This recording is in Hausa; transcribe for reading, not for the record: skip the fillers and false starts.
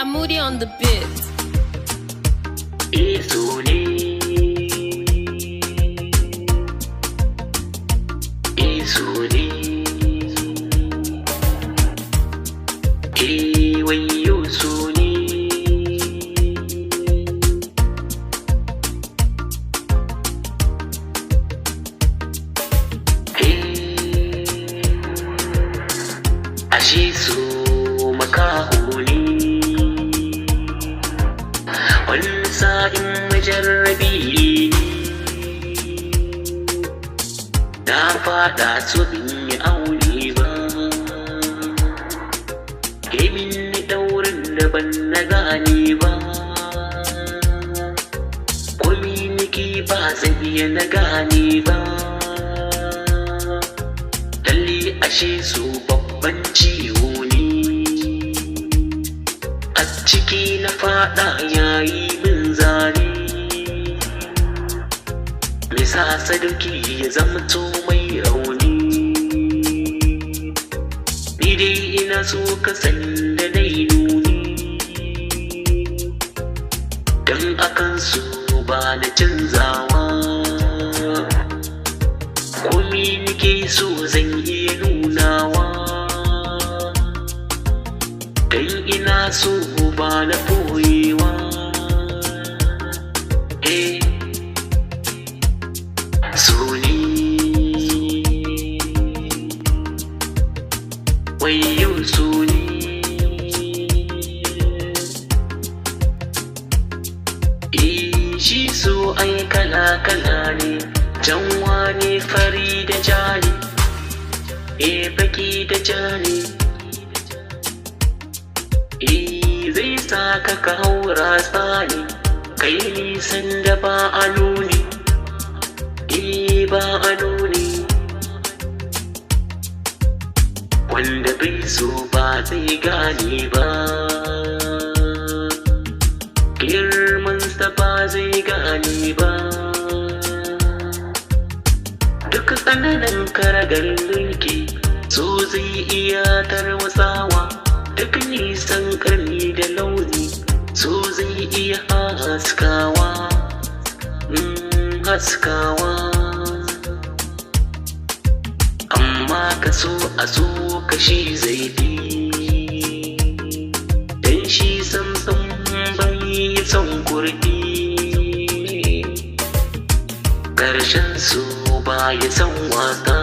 I'm Moody on the beat. Iso ne, iso ne, wayo so ne. Ashe so makaho ne, wani sa'in majarrabi ne. Na faɗa so bin yi aure ba, ke min ɗaurin da ban na gane ba. Komi nake ba zan iya na gane ba. Lalle ashe so babban ciwo ne, a ciki na faɗa yayi min zane. Misa sadauki ya zamto mai rauni. Ni dai ina so ka san da na yi nuni, don akan so ba na canzawa. Komi nake so zan iya nunawa, don ina so ba na boyewa. Eh, so ne, wayo so ne. Eh, shi so ai kala kala ne, canwa ne, fari da ja ne, eh, baki da ja ne. Eh, zai sa ka ka haura tsani, kai nisan da ba a nuni, eh, ba a nuni. Wanda bai so ba zai gane ba, girmansa ba zai gane ba. Duk tsananin karagar mulki, so zai iya tarwatsawa. Duk nisan karni da launi, so zai iya haskawa, haskawa. Amma ka so a so ka shi zai fi, dan shi samsam bai yi son kurɗi. Ƙarshen su ba ya son wasa.